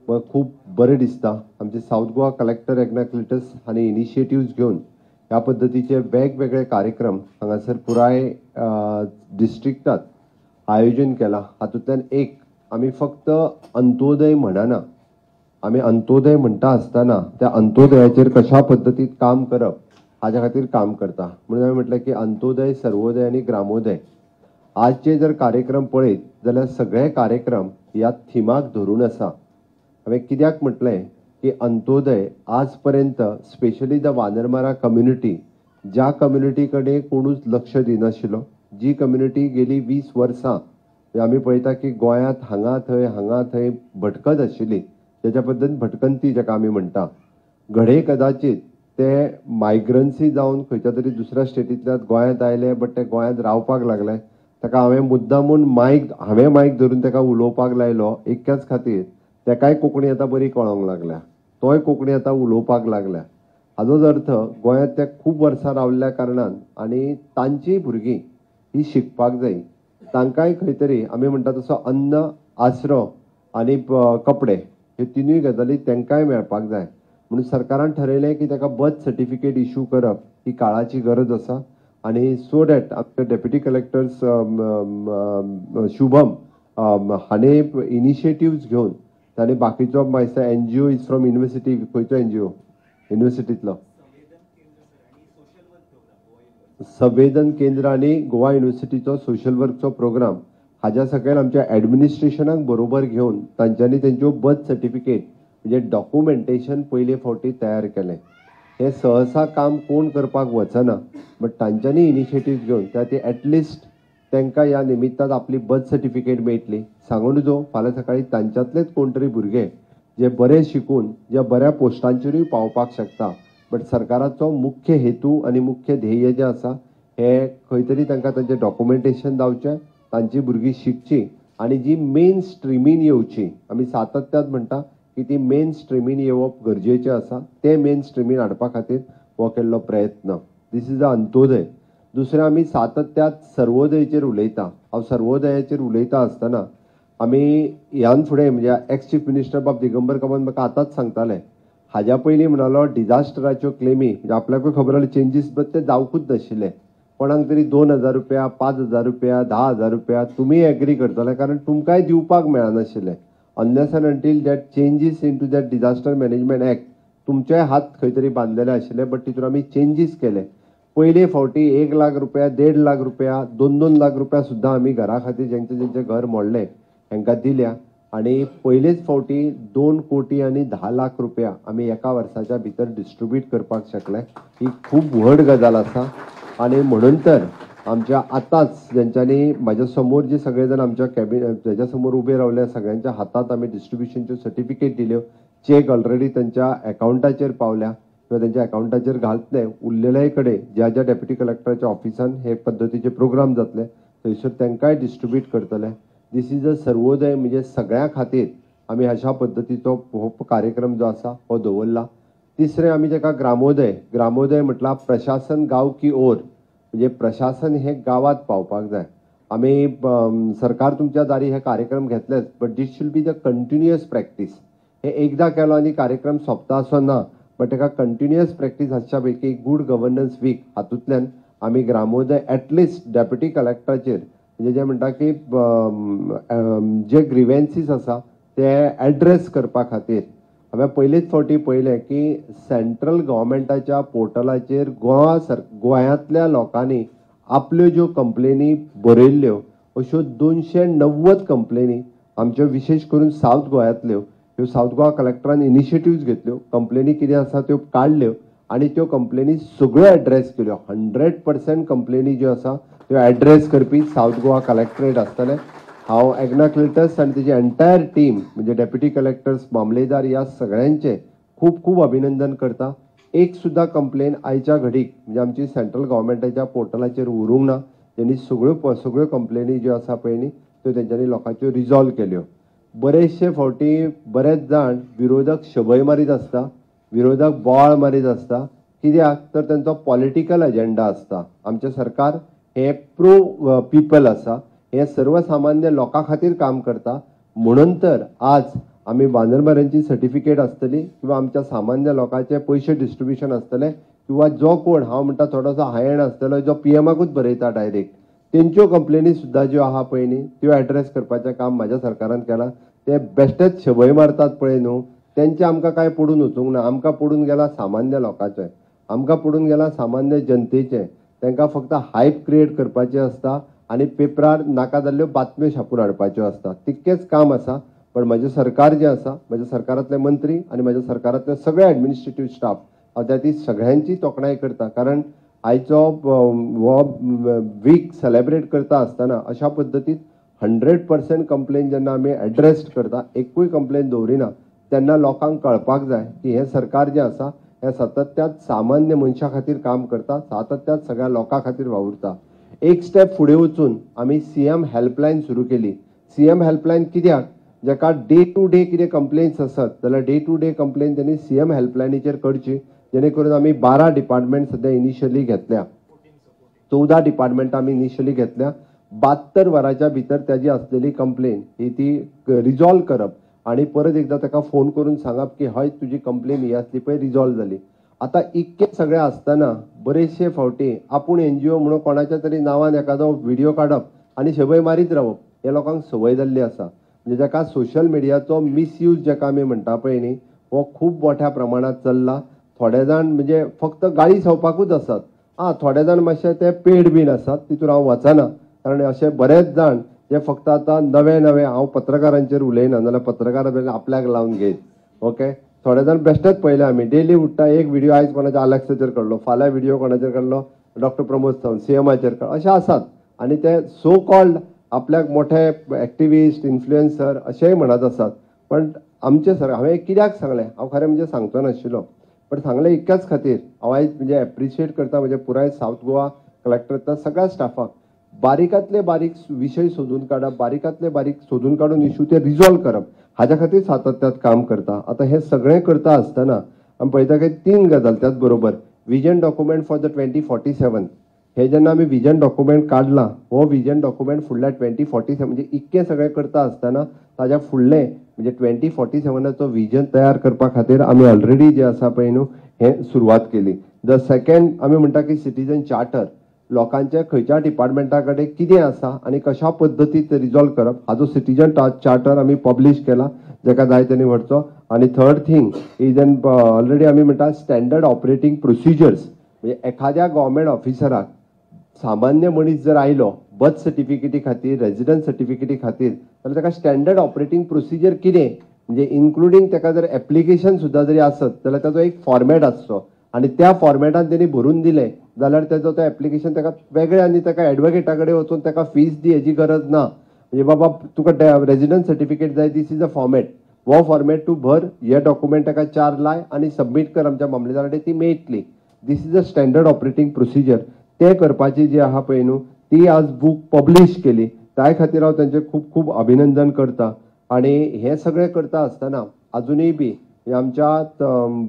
खूब बरें दिसता. आमचे south Goa collector Egna Cleitus हांणी इनिशिएटिव्स घेवन ह्या पद्दतीचे वेगवेगळे कार्यक्रम हांगासर पुराय डिस्ट्रिक्टात आयोजन केलां. हातूंतल्यान एक आमी फक्त अंत्योदय म्हणना, आमी अंत्योदय म्हणटा आसतना त्या अंत्योदयाचेर कशा पद्दतीन काम करप हाज्या खातीर काम करता. म्हणून हांवें म्हटलें की अंत्योदय, सर्वोदय आनी ग्रामोदय आजचे जर कार्यक्रम पळयत जाल्यार सगळे कार्यक्रम ह्या थिमाक धरून आसा. हांवें कित्याक म्हटलें की अंत्योदय आज पर्यंत स्पेशली the Vanarmara community, ज्या कम्युनिटी कडेन कोणूच लक्ष दिनाशिल्लो, जी कम्युनिटी गेली 20 वर्सां आमी पळयता की गोंयांत हांगा थंय हांगा थंय भटकत आशिल्ली, तेच्या पद्दतीन भटकंती जाका आमी म्हणटा, घडये कदाचित ते मायग्रन्सी जावन खंयच्या तरी दुसऱ्या स्टेटींतल्यान गोंयांत आयले, बट ते गोंयांत रावपाक लागले. ताका हांवें मुद्दामून मायक, हांवें मायक धरून ताका उलोवपाक लायलो एकच खातीर, ताकाय कोंकणी आतां बरी कळोंक लागल्या, तोय कोंकणी आतां उलोवपाक लागल्या. हाजोच अर्थ गोंयांत ते खूब वर्सां रावल्ल्या कारणान आनी तांचीय भुरगीं ही शिकपाक जाय, तांकांय खंय तरी आमी म्हणटा तसो अन्न, आसरो आनी कपडे ह्यो तिनूय गजाली तांकांय मेळपाक जाय. म्हणून सरकारान ठरयलें की ताका बर्थ सर्टिफिकेट इशू करप ही काळाची गरज आसा. आनी सो that आमचे डेप्युटी कलेक्टर्स शुभम हाणें इनिशिएटिव्स घेवन ताणें बाकीचो म्हाका एनजीओ is from university, खंयचो एनजीओ युनिवर्सिटींतलो संवेदन केंद्र आनी गोवा युनिवर्सिटीचो सोशल वर्कचो प्रोग्राम हाज्या सकयल आमच्या एडमिनिस्ट्रेशनाक बरोबर घेवन तांच्यांनी तेंच्यो बर्थ सर्टिफिकेट म्हणजे डॉक्युमेंटेशन पयले फावटी तयार केलें. हें सहसा काम कोण करपाक वचना, बट तांच्यांनी इनिशिएटीव घेवन त्या ती एटलिस्ट तांकां ह्या निमित्तान आपली बर्थ सर्टिफिकेट मेळटली. सांगून जो फाल्यां सकाळीं तांच्यांतलेच कोण तरी भुरगे जे बरे शिकून ज्या बऱ्या पोस्टांचेरूय पावपाक शकता. बट सरकाराचो मुख्य हेतू आनी मुख्य ध्येय जें आसा हें खंय तरी तांकां तांचें डॉक्युमेंटेशन जावचें, तांची भुरगीं शिकची आनी जी मेन स्ट्रिमीन येवची. आमी सातत्यान म्हणटा की ती मेन स्ट्रिमीन येवप गरजेचें आसा, तें मेन स्ट्रिमीन हाडपा खातीर हो केल्लो प्रयत्न. This is a Antyodaya. दुसरें आमी सातत्यान सर्वोदयचेर उलयता. हांव सर्वोदयाचेर उलयता आसतना आमी ह्यान फुडें म्हणजे एक्स चीफ मिनिस्टर बाब दिगंबर कामत म्हाका आतांच सांगताले, हाज्या पयलीं म्हणालो डिजास्टराच्यो क्लेमी म्हणजे आपल्याकूय खबर आसली चेंजीस, बट ते जावकूच नाशिल्ले. कोणाक तरी 2000 रुपया, 5000 रुपया, 10,000 रुपया तुमी एग्री करतले, कारण तुमकांय दिवपाक मेळनाशिल्लें unless and until that changes into that disaster management act. तुमचेय हात खंय तरी बांदलेले आशिल्ले, बट तितून आमी चेंजीस केले. पयले फावटी 1 लाख रुपया, 1.5 लाख रुपया, 2-2 लाख रुपया सुद्दां आमी घरा खातीर जेंचे जेंचे घर मोडले हांकां दिल्या. आनी पयलेच फावटी 2 कोटी आनी 10 लाख रुपया आमी एका वर्साच्या भितर डिस्ट्रिब्यूट करपाक शकले. ही खूब व्हड गजाल आसा. आनी म्हणून तर आमच्या आतांच जेंच्यांनी म्हाज्या समोर जे सगळे जाण आमच्या कॅबिनेट तेज्या समोर उबे रावले, सगळ्यांच्या हातात आमी डिस्ट्रिब्युशनच्यो सर्टिफिकेट दिल्यो. चॅक ऑलरेडी तेंच्या एकावंटाचेर पावल्या किंवा तेंच्या एकावंटाचेर घालतले. उरलेल्याय कडेन ज्या ज्या डेप्युटी कलेक्टराच्या ऑफिसान हे पद्दतीचे प्रोग्राम जातले थंयसर तांकांय डिस्ट्रिब्यूट करतले. This is a Sarvodaya, म्हणजे सगळ्यां खातीर आमी अशा पद्दतीचो हो कार्यक्रम जो आसा हो दवरला. तिसरें आमी जाका ग्रामोदय, ग्रामोदय म्हटल्यार प्रशासन गांव की ओर, म्हणजे प्रशासन हे गांवांत पावपाक जाय. आमी सरकार तुमच्या दारी हे कार्यक्रम घेतलेच, but this should be the continuous practice. हे एकदां केलो आनी कार्यक्रम सोंपता असो ना, बट ताका कंटिन्युअस प्रॅक्टीस आसच्या पैकी गुड गव्हर्नन्स वीक हातूंतल्यान आमी ग्रामोदय एटलिस्ट डेप्युटी कलेक्टराचेर म्हणजे जे म्हणटा की जे ग्रिवेन्सीस आसा ते एड्रेस करपा खातीर हांवें पयलेच फावटी पळयलें की सेंट्रल गव्हर्मेंटाच्या पोर्टलाचेर गोवा गोंयांतल्या लोकांनी आपल्यो ज्यो कंप्लेनी बरयल्ल्यो अश्यो 290 कंप्लेनी आमच्यो विशेश करून सावथ गोंयांतल्यो ह्यो सावथ गोवा कलेक्टरान इनिशिएटिव्स घेतल्यो, कंप्लेनी कितें आसा त्यो काडल्यो आनी त्यो कंप्लेनी सगळ्यो एड्रेस केल्यो. 100% कंप्लेनी ज्यो आसा त्यो एड्रेस करपी सावथ गोवा कलेक्टरेट आसतलें. हांव एग्ना क्लिटस आनी तेजी एंटायर टीम म्हणजे डेप्युटी कलेक्टर्स, मामलेदार ह्या सगळ्यांचें खूब खूब अभिनंदन करता. एक सुद्दां कंप्लेन आयच्या घडीक म्हणजे आमची सेंट्रल गव्हर्मेंटाच्या पोर्टलाचेर उरूंक ना. तेणी सगळ्यो सगळ्यो कंप्लेनी ज्यो आसा पळय न्ही त्यो तेंच्यांनी लोकांच्यो रिजॉल्व केल्यो. बरेचशे फावटी बरेच जाण विरोधक शबय मारीत आसता, विरोधक बोवाळ मारीत आसता, कित्याक तर तेंचो पॉलिटिकल एजेंडा आसता. आमचें सरकार हें प्रो पिपल आसा, हें सर्वसामान्य लोकां खातीर काम करता. म्हणून तर आज आमी बांदरबाऱ्यांची सर्टिफिकेट आसतली किंवा आमच्या सामान्य लोकांचे पयशे डिस्ट्रिब्युशन आसतलें किंवा जो कोण हांव म्हणटा थोडोसो हाय एंड आसतलो जो पीएमाकूच बरयता डायरेक्ट तेंच्यो कंप्लेनी सुद्दां ज्यो आहा पळय न्ही त्यो एड्रेस करपाचें काम म्हाज्या सरकारान केलां. ते बेश्टेच शबय मारतात पळय न्हू, तेंचें आमकां कांय पडून वचूंक ना. आमकां पडून गेलां सामान्य लोकांचें, आमकां पडून गेलां सामान्य जनतेचें. तांकां फक्त हायप क्रिएट करपाचें आसता आनी पेपरार नाका जाल्ल्यो बातम्यो छापून हाडपाच्यो आसता, तितकेंच काम आसा. पण म्हजें सरकार जें आसा, म्हज्या सरकारांतले मंत्री आनी म्हज्या सरकारांतले सगळे एडमिनिस्ट्रेटीव स्टाफ हांव त्या ती सगळ्यांची तोखणाय करता. कारण आयचो हो वीक सेलेब्रेट करता आसतना अशा पद्दतीन 100% कंप्लेन जेन्ना आमी एड्रेस करता, एकूय कंप्लेन दवरिना, तेन्ना लोकांक कळपाक जाय की हें सरकार जें आसा हें सातत्यात सामान्य मनशा खातीर काम करता, सातत्यात सगळ्या लोकां खातीर वावुरता. एक स्टेप फुडें वचून आमी सीएम हेल्पलायन सुरू केली. सीएम हेल्पलायन कित्याक, जाका डे टू डे कितें कंप्लेन्स आसत जाल्यार डे टू डे कंप्लेन त्यांनी सीएम हेल्पलायनीचेर करची, जेणे करून आमी 12 डिपार्टमेंट सद्या इनिशियली घेतल्या, 14 डिपार्टमेंट आमी इनिशियली घेतल्या. 72 वरांच्या भितर ताजी आसलेली कंप्लेन ही ती रिजॉल्व करप आनी परत एकदां ताका फोन करून सांगप की हय तुजी कंप्लेन ही आसली पळय रिजॉल्व जाली. आतां इतकें सगळें आसतना बरेचशे फावटी आपूण एनजीओ म्हणून कोणाच्या तरी नांवान एखादो व्हिडियो काडप आनी शबय मारीत रावप हे लोकांक संवय जाल्ली आसा. म्हणजे जाका सोशल मिडियाचो मिसयूज जाका आमी म्हणटा पळय न्ही, हो खूब मोठ्या प्रमाणांत चल्ला. थोडे जाण म्हणजे फक्त गाळी संवपाकूच आसात, आं थोडे जाण मातशे ते पेड बीन आसात, तितून हांव वचना. कारण अशे बरेच जाण जे फक्त आतां नवे नवे, हांव पत्रकारांचेर उलयना नाजाल्यार पत्रकारां आपल्याक लावन घेत, ओके. थोडे जाण बेश्टेच पळयले आमी, डेली उठ्ठा एक व्हिडियो आयज कोणाच्या आलेक्साचेर काडलो, फाल्यां व्हिडियो कोणाचेर काडलो, डॉक्टर प्रमोद सावंत सीएमाचेर काडलो, अशें आसात. आनी ते सो कॉल्ड आपल्याक मोठे एक्टिविस्ट इन्फ्लुएन्सर अशेंय म्हणत आसात. पण आमचे सर हांवें कित्याक सांगलें, हांव खरें म्हणजे सांगचो नाशिल्लो, पण सांगलें इतक्याच खातीर हांव आयज म्हणजे एप्रिशिएट करता म्हणजे पुराय सावथ गोवा कलेक्टराच्या सगळ्या स्टाफाक. बारीकांतले बारीक विशय सोदून काडप, बारीकांतले बारीक सोदून काडून इशू ते रिजॉल्व करप, हाज्या खातीर सातत्यात काम करता. आतां हें सगळें करता आसतना आमी पळयता की 3 गजाल, त्याच बरोबर विजन डॉक्युमेंट फॉर the 2047 हे जेन्ना आमी विजन डॉक्युमेंट काडला, हो विजन डॉक्युमेंट फुडल्या 2047 म्हणजे इतकें सगळें करता आसतना ताज्या फुडलें म्हणजे 2047चो विजन तयार करपा खातीर आमी ऑलरेडी जे आसा पळय न्हू हें सुरवात केली. The second आमी म्हणटा की सिटीजन चार्टर, लोकांच्या खंयच्या डिपार्टमेंटा कडेन कितें आसा आनी कशा पद्दतीन ते रिजॉल्व करप हाजो सिटीजन चार्टर आमी पब्लीश केला, जाका जाय तेणी व्हरचो. आनी third thing is an already आमी म्हणटा स्टँडर्ड ऑपरेटींग प्रोसिजर्स, म्हणजे एखाद्या गव्हर्मेंट ऑफिसराक सामान्य मनीस जर आयलो बर्थ सर्टिफिकेटी खातीर, रेजिडन्स सर्टिफिकेटी खातीर, जाल्यार ताका स्टँडर्ड ऑपरेटींग प्रोसिजर कितें, म्हणजे इन्क्लुडींग ताका जर एप्लिकेशन सुद्दां जरी आसत जाल्यार ताचो एक फॉर्मेट आसचो आनी त्या फॉर्मेटान तेणी भरून दिलें जाल्यार तेजो तो एप्लिकेशन ताका वेगळें आनी ताका एडवोकेटा कडेन वचून ताका फीस दी हेजी गरज ना. म्हणजे बाबा तुका रेजिडन्स सर्टिफिकेट जाय, this is a format, हो फॉर्मेट तूं भर, हे डॉक्युमेंट ताका 4 लाय आनी सबमीट कर आमच्या मामलेदारा कडेन, ती मेळटली. This is a standard operating procedure. ते करपाची जी आहा पळय न्हू ती आज बूक पब्लीश केली, त्या खातीर हांव तांचें खूब खूब अभिनंदन करता. आनी हें सगळें करता आसतना आजुनूय बी आमच्या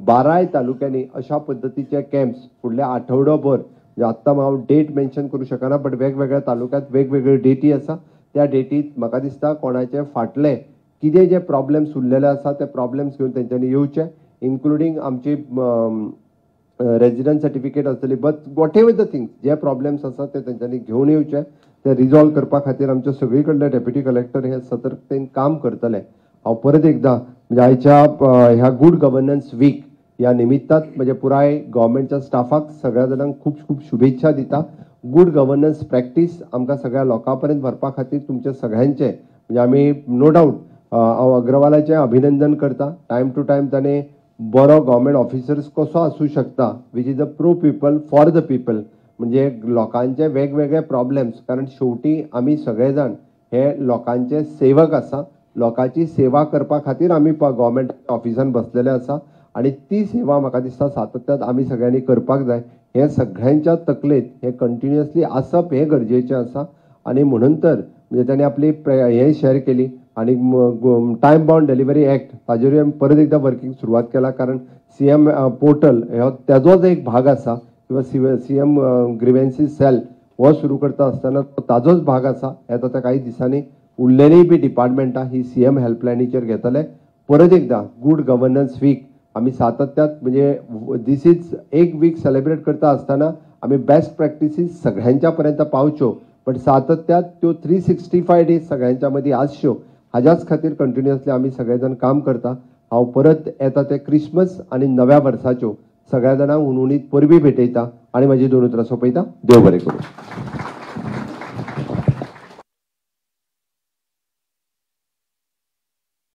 12 तालुक्यांनी अशा पद्दतीचे कॅम्प्स फुडल्या आठवडोभर, म्हणजे आत्तां हांव डेट मेन्शन करूं शकना, बट वेगवेगळ्या तालुक्यांत वेगवेगळ्यो डेटी आसा, त्या डेटीत म्हाका दिसता कोणाचे फाटले कितें जे प्रॉब्लेम्स उरलेले आसा ते प्रॉब्लेम्स घेवन तेंच्यांनी येवचे, इन्क्लुडींग आमची रेजिडन्स सर्टिफिकेट आसतली, but what ever the things J problems आसा ते तेंच्यांनी घेवन येवचे. ते रिजॉल्व करपा खातीर आमचे सगळी कडले डेप्युटी कलेक्टर हे सतर्कतेन काम करतले. हांव परत एकदां म्हणजे आयच्या ह्या गुड गव्हर्नन्स वीक ह्या निमित्तान म्हणजे पुराय गव्हर्मेंटच्या स्टाफाक सगळ्या जाणांक खूब खूब शुभेच्छा दिता. गुड गव्हर्नन्स प्रॅक्टीस आमकां सगळ्या लोकां पर्यंत व्हरपा खातीर तुमचे सगळ्यांचे म्हणजे आमी नो डावट हांव अग्रवालाचें अभिनंदन करता. टायम टू टायम ताणें बरो गव्हर्मेंट ऑफिसर्स कसो आसूं शकता, which is a pro people for the people, म्हणजे लोकांचे वेगवेगळे प्रॉब्लेम्स, कारण शेवटी आमी सगळे जाण हे लोकांचे सेवक आसा, लोकांची सेवा करपा खातीर आमी गव्हर्मेंट ऑफिसान बसलेले आसा आनी ती सेवा म्हाका दिसता सातत्यात आमी सगळ्यांनी करपाक जाय. हें सगळ्यांच्या तकलेंत हें कंटिन्युअसली आसप हें गरजेचें आसा. आनी म्हणून तर म्हणजे ताणें आपली हें शेअर केली आनी टायम बाउंड डिलिव्हरी एक्ट ताजेरूय आमी परत एकदां वर्कींग सुरवात केला, कारण सीएम पोर्टल हो तेजोच एक भाग आसा किंवा सीएम ग्रिवेन्सी सेल हो सुरू करता आसतना ताजोच भाग आसा. हें आतां काही दिसांनी उरलेलीय बी डिपार्टमेंटां ही सीएम हेल्पलायनीचेर घेतले. परत एकदा गुड गव्हर्नन्स वीक आमी सातत्यात म्हणजे this is एक वीक सेलिब्रेट करता आसतना आमी बेस्ट प्रॅक्टिसीस सगळ्यांच्या पर्यंत पावच्यो, बट सातत्यात त्यो 365 डेज सगळ्यांच्या मदीं आसच्यो हाज्याच खातीर कंटिन्युअसली आमी सगळे जाण काम करता. हांव परत येता ते क्रिसमस आनी नव्या वर्साच्यो सगळ्या जाणांक हुनहुनीत परबी भेटयता आनी म्हाजी दोन उतरां सोंपयता. देव बरें करूं.